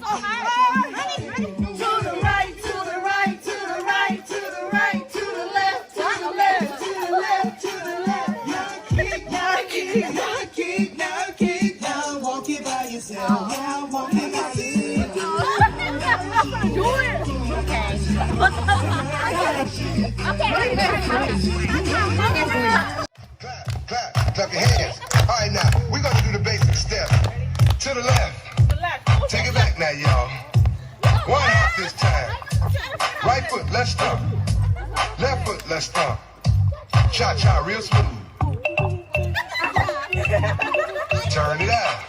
To the right, to the right, to the right, to the right, to the left, to the left, to the left, to the left. Now keep, now keep, now keep, now keep, now walk it by yourself. Now walk it by yourself. Do it. Okay. Okay. Clap, clap, clap your hands. All right, now, we're gonna do the basic steps. To the left. Take it back now, y'all. One hop this time. Right foot, let's stomp. Left foot, let's stomp. Cha-cha, real smooth. Turn it out.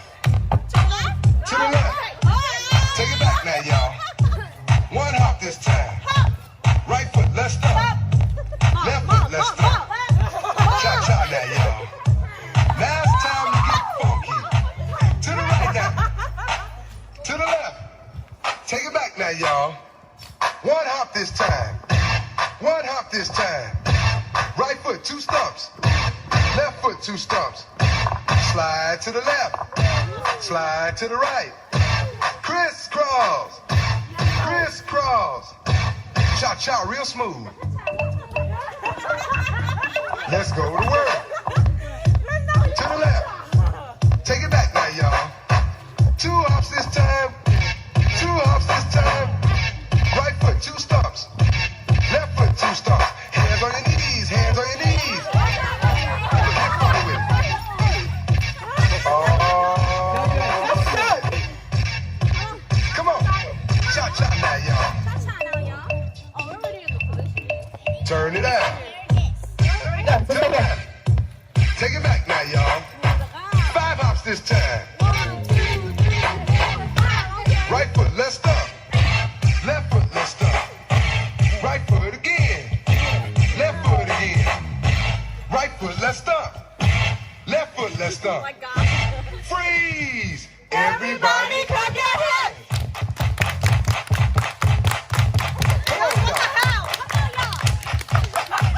To the left. Take it back now, y'all. One hop this time. Right foot, let's stomp. Left foot, let's stomp. Cha-cha now, y'all. Now it's time to get funky. To the right now. To the left. Take it back now, y'all. One hop this time. One hop this time. Right foot, two stumps. Left foot, two stumps. Slide to the left. Slide to the right. Crisscross. Crisscross. Cha-cha real smooth. Let's go to work. To the left. Take it back now, y'all. Two hops this time. Two hops this time. Right foot, two stumps. Left foot, two stumps. Hands on your knees, hands on your knees. Get funky with it. Oh, that's good. Come on. Cha-cha now, y'all. Turn it out. Turn it out. Take it back now, y'all. Five hops this time. Right foot, let's stomp. Left foot, let's stomp. Right foot again. Left foot again. Right foot, let's stomp. Left foot, let's stomp. Freeze. Everybody clap your hands. Come on, y'all.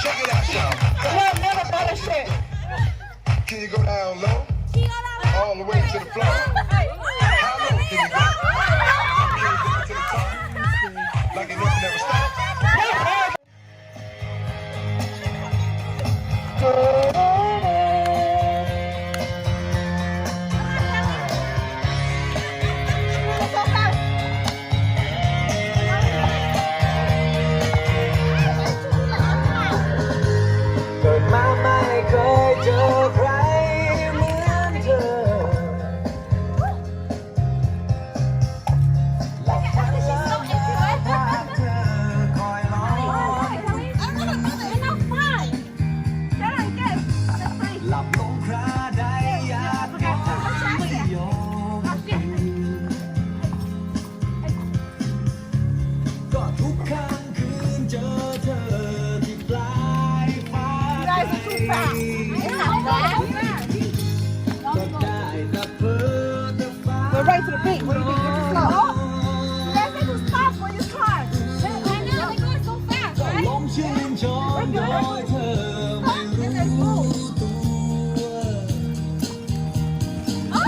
Check it out, y'all. Can you go down low? All the way to the floor. How low can you go? Can you go to the top? Like it never, never stopped. Go right to the beat. What do you think? You're too slow. You guys need to stop when you start. I know, they're going so fast, right? We're good. Stop and then move. Oh!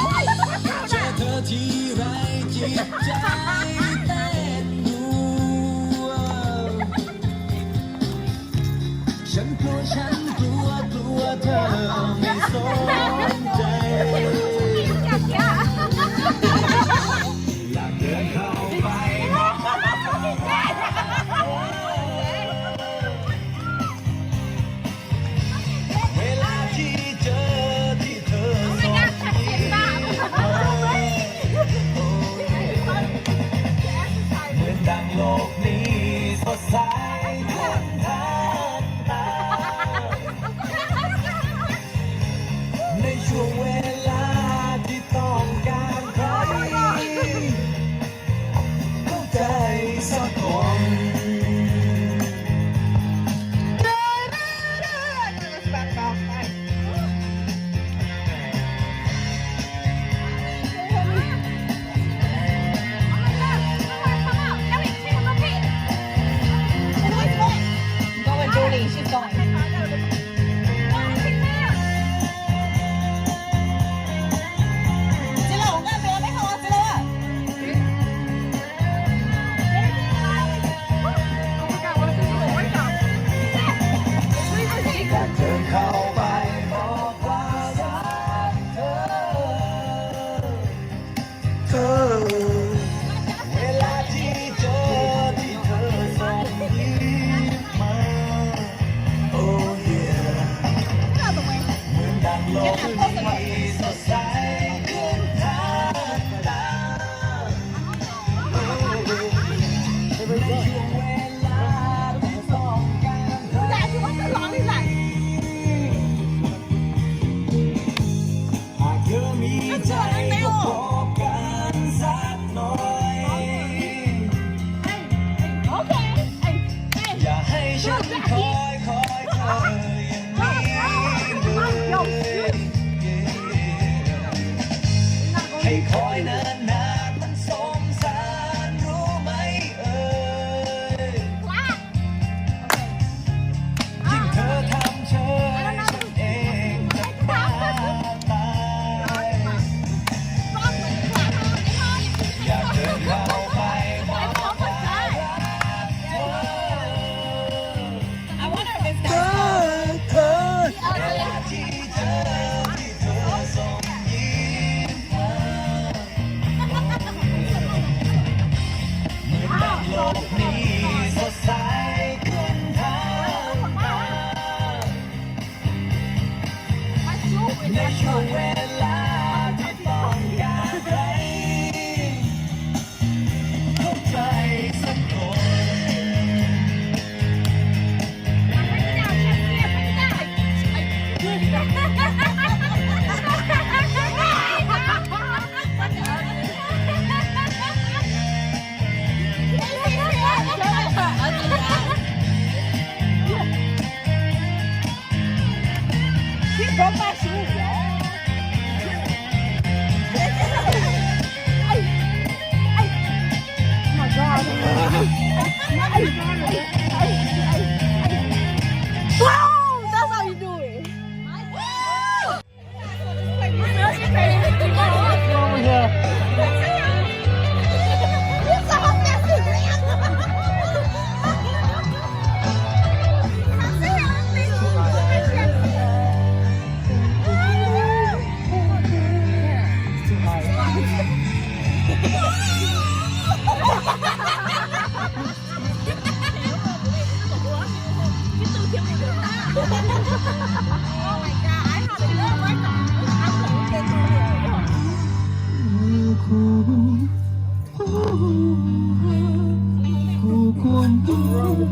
I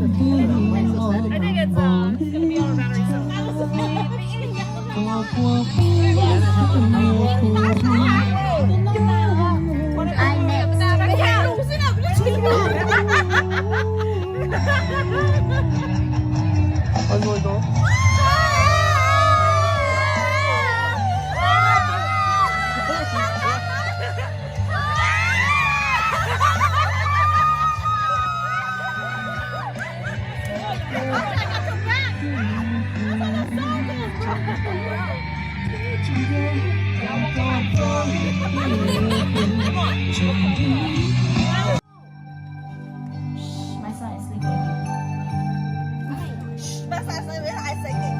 think it's, uh, it's gonna be all around or something. My son is sleeping. My son is sleeping. I say it.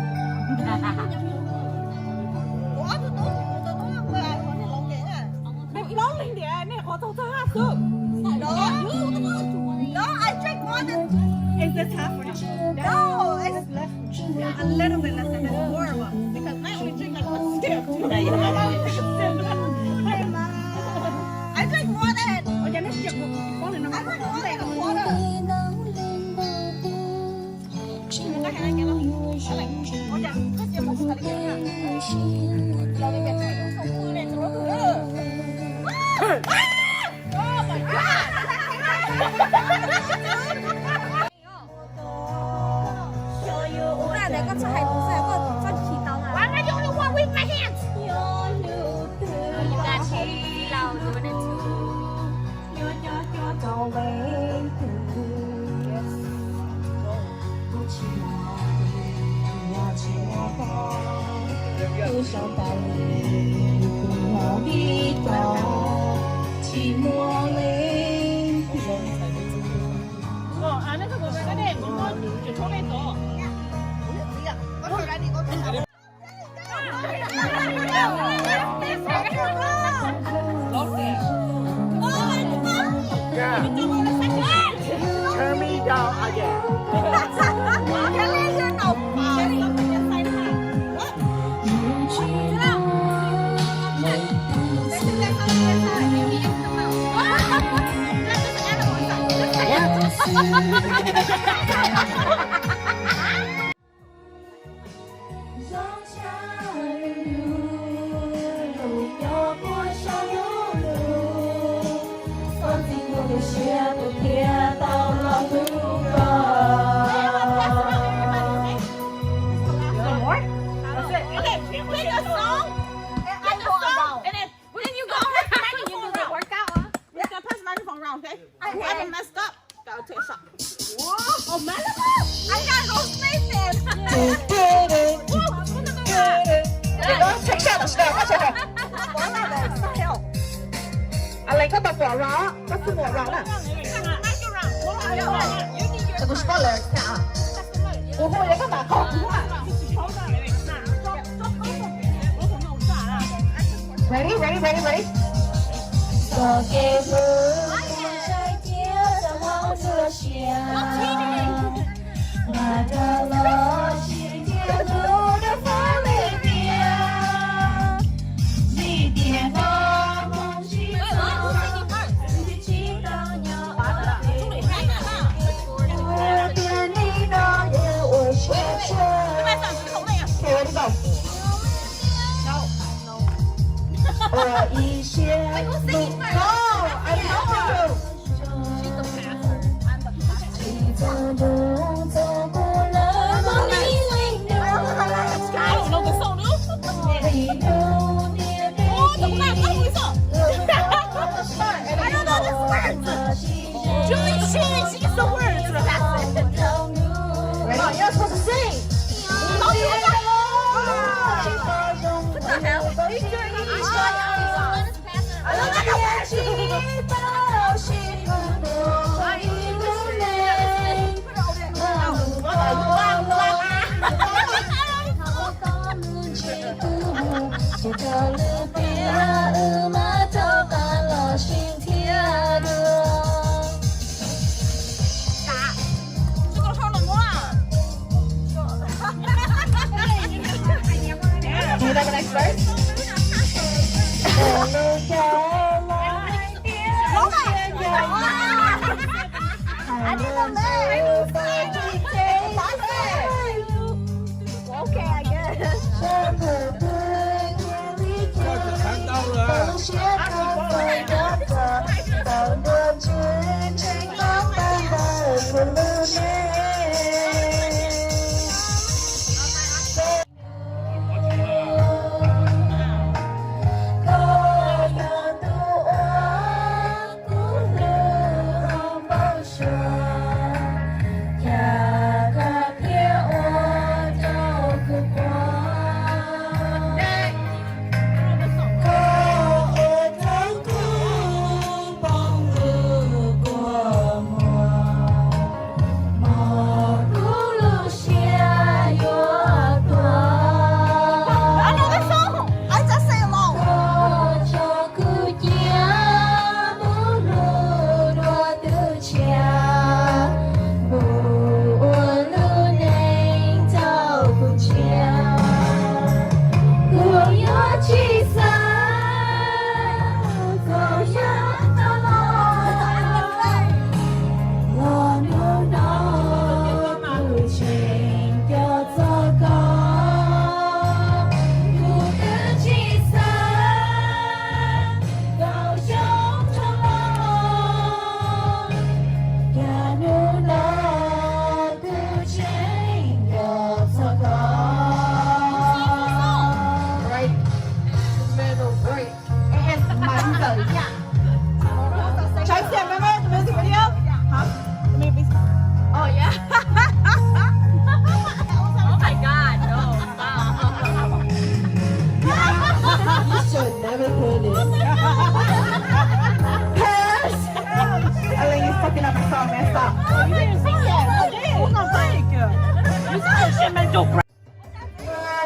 Ua tus tub, tus tub, tus tub, tus tub, tus tub. Nej plaub leeg tias nej qhov txaus txog hab xwb. No, no, I drink more than. Is this half or not? No, it's a little bit less than this. More of a, because I only drink like one sip. I only drink a sip. I drink more than. I drink more than a quarter. Turn me down again. Okay, pick a song. And I go around. And then when you go around, you do the workout, huh? We're gonna pass the microphone around, okay? Whoever messed up, gotta take a shot. Whoa, oh, Malibu! I gotta go space dance. Whoa, whoa, whoa, whoa. Take a shot, take a shot, take a shot. Alex, koj tau pom los, koj xub mus los na. Tus koj lawm thiab. Kuv hu los koj mam qhov kuv. Ready, ready, ready, ready. Txoj kev hlub kuv saib cia txoj hmoov txoj sia, mas rov los sib ntiag hlub rau fab li tiag. Vim tiag no hmoov tsis tau, tsis tau nyob ua ke. Ua tiag li no yog ua siab tshaj. Ua ib siab mus kho, I know. Tsis txog nroog txog kuv lawm mog li leej nus.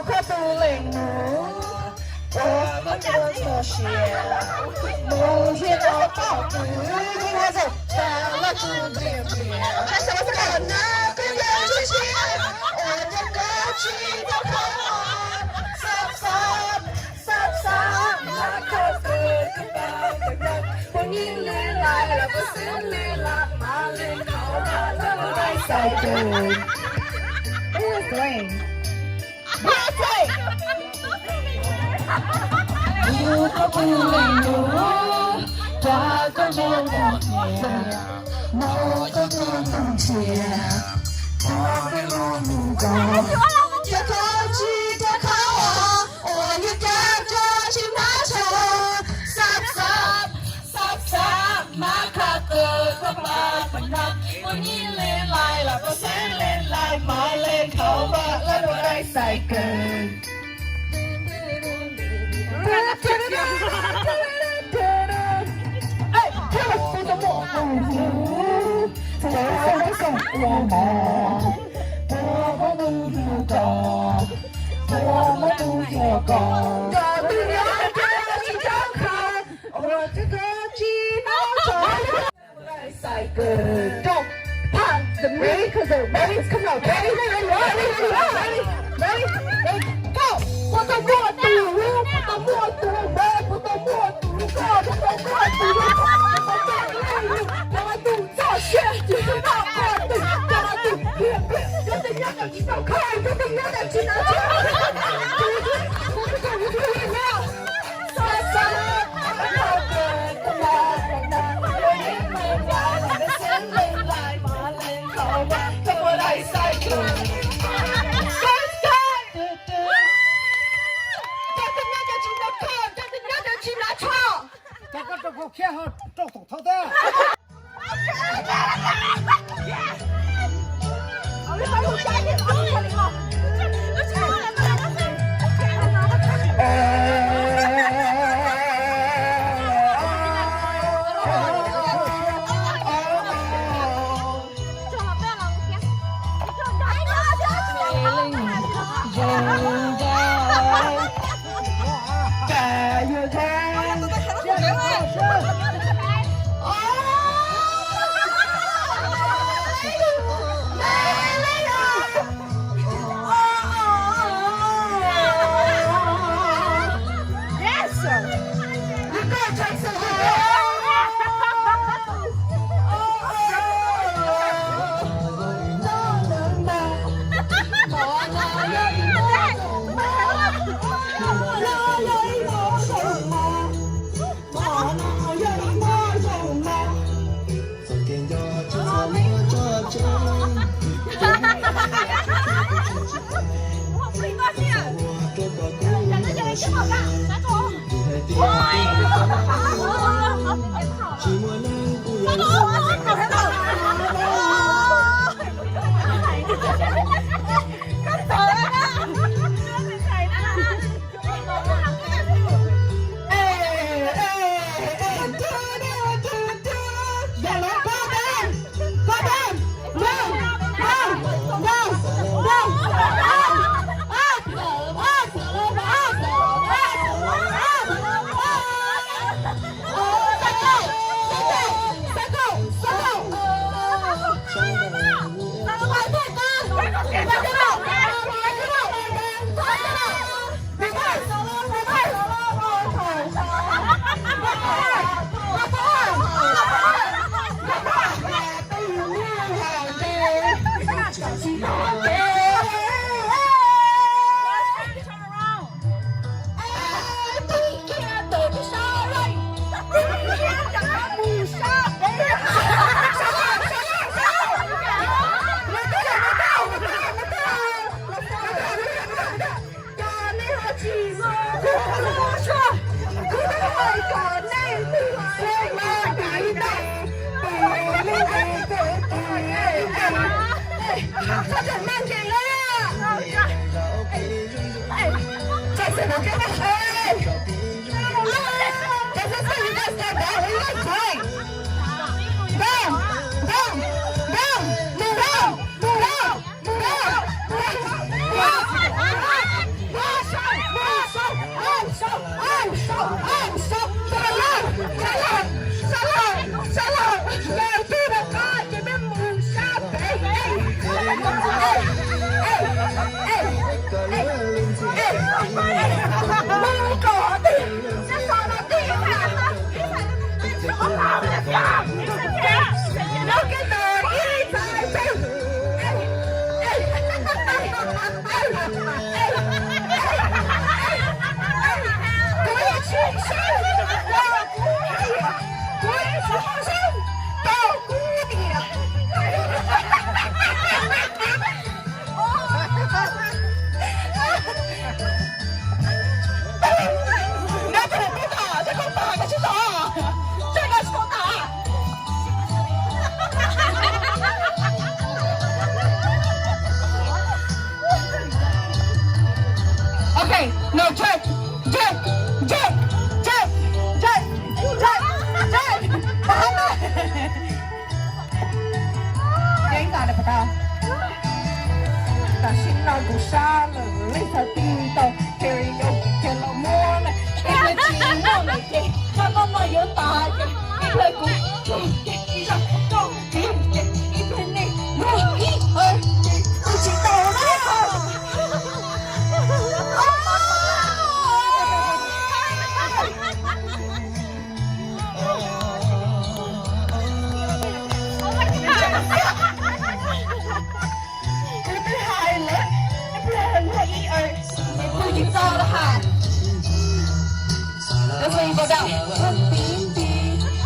Koj tus leej nus, ua koj tus txoj sia, mus thiaj tau paub kwv, ua txog tas loj tus ntiag ntiag, tas loj tus ntiag ntiag, ua rau koj tsis tau kho, xab xab, xab xab, mas kho kawg koj pab koj nyob, puas nyiam li lais los puas xeeb li lais, mas li thaum mas laj mus dai xais kawg. Ua koj tus leej nus, ua koj tus ntiag ntiag, ua koj tus ntiag ntiag, ua koj tus ntiag ntiag, ua koj tsis tau kho, ua li cas koj tsis hnov tshua, xab xab, xab xab, mas kho kawg koj pab koj nyob, puas nyiam li lais los puas xeeb li lais, mas li thaum mas laj mus dai xais kawg. Go. Puas tau muaj tus, puas tau muaj tus, puas tau muaj tus, koj puas tau muaj tus, puas tau muaj tus, puas tau muaj tus txoj sia, tsis tau kho tus, tsis tau kho tus, tsis tau kho tus, tsis tau kho tus, tsis tau kho tus. Cov koj rau khau khiab ho rau tom thau teb. Ok, no, check, check, check, check, check, check, check. Deev tas li puas tau? Tam sim no kuv sab lawm, leej txhais tes tau karaoke los muab na, ib pliag tsis muaj lawm ces koj noj no yuav tas ces ib pliag kuv ces ib zaj koj ces ib pliag nej muab ib ua ces kuv tsis tau na. Kuv twb hais lawm, ib pliag muab ib ua ces kuv tsis tau lawm hais. Kuv tsis tau lawm.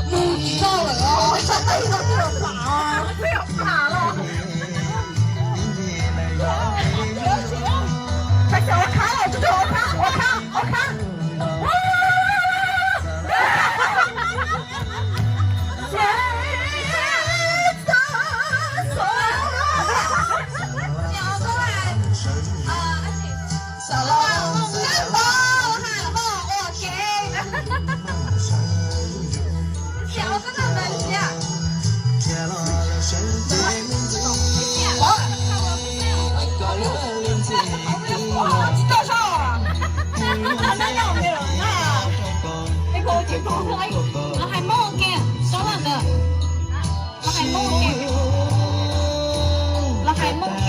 Kuv tsis tau lawm. Ua khab los, ua khab, ua khab, ua khab. Los hais Hmoob ua ke, sawv daws ntawd. Los hais Hmoob ua ke. Los hais Hmoob ua ke.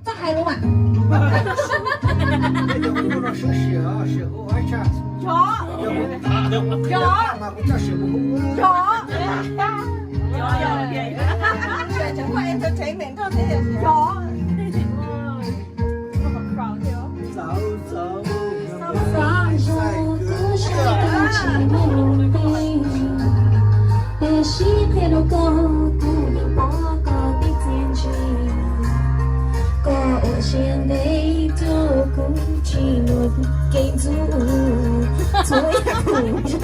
Txhob hais lus mas. Yog, yog, yog. Yog. Xav zoo kuv sab tau tsis muaj lus nqi, tiam sis qhia rau koj kuv yeej pom koj tej txiaj ntsig. Koj ua siab ntev rau kuv tsis muaj kev ntxub txhua yam.